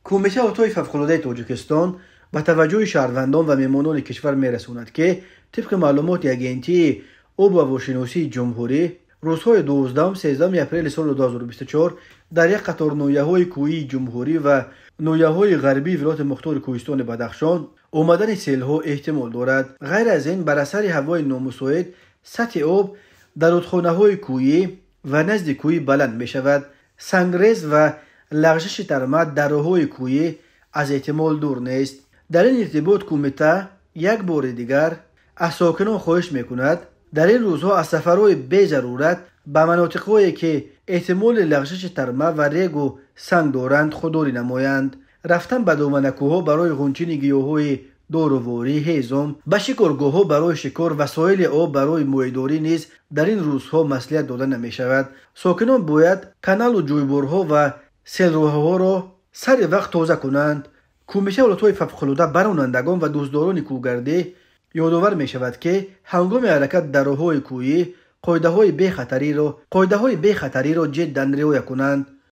Кумитаи ҳолатҳои фавқулодаи Тоҷикистон ба таваҷҷӯҳи шаҳрвандон ва меҳмонони кишвар мерасонад, ки тибқи маълумоти Агентии обу ҳавошиносии ҷумҳурӣ, рӯзҳои 12-13 апрели соли 2024 дар як қатор ноҳияҳои кӯҳии ҷумҳурӣ ва ноҳияҳои ғарбии вилояти мухтори Кӯҳистони Бадахшон омадани селҳо эҳтимол дорад. Ғайр аз ин, бар асари ҳавои номусоид сатҳи об дар рудхонаҳои кӯҳӣ ва назди кӯҳӣ баланд мешавад. Сангрез ва лағжиши тарма дар роҳҳои кӯҳӣ аз эҳтимол дур нест. Дар ин иртибот кумита як бори дигар аз сокинон хоҳиш мекунад, дар ин рӯзҳо аз сафарҳои безарурат ба манотиқҳое, ки эҳтимоли лағжиши тарма ва регу санг доранд, худдорӣ намоянд. Рафтан ба доманакӯҳҳо барои ғунчини гиёҳҳои доруворӣ, ҳезум, ба шикоргоҳҳо барои шикор ва соҳили об барои моҳидорӣ низ дар ин рӯзҳо маслиҳат дода намешавад. Сокинон бояд каналу ҷӯйборҳо ва селроҳҳоро сари вақт тоза кунанд. Кумитаи ҳолатҳои фавқулода ба ронандагон ва дӯстдорони кӯҳгардӣ ёдовар мешавад, ки ҳангоми ҳаракат дар роҳҳои кӯҳӣ қоидаҳои бехатариро ҷиддан риоя кунанд.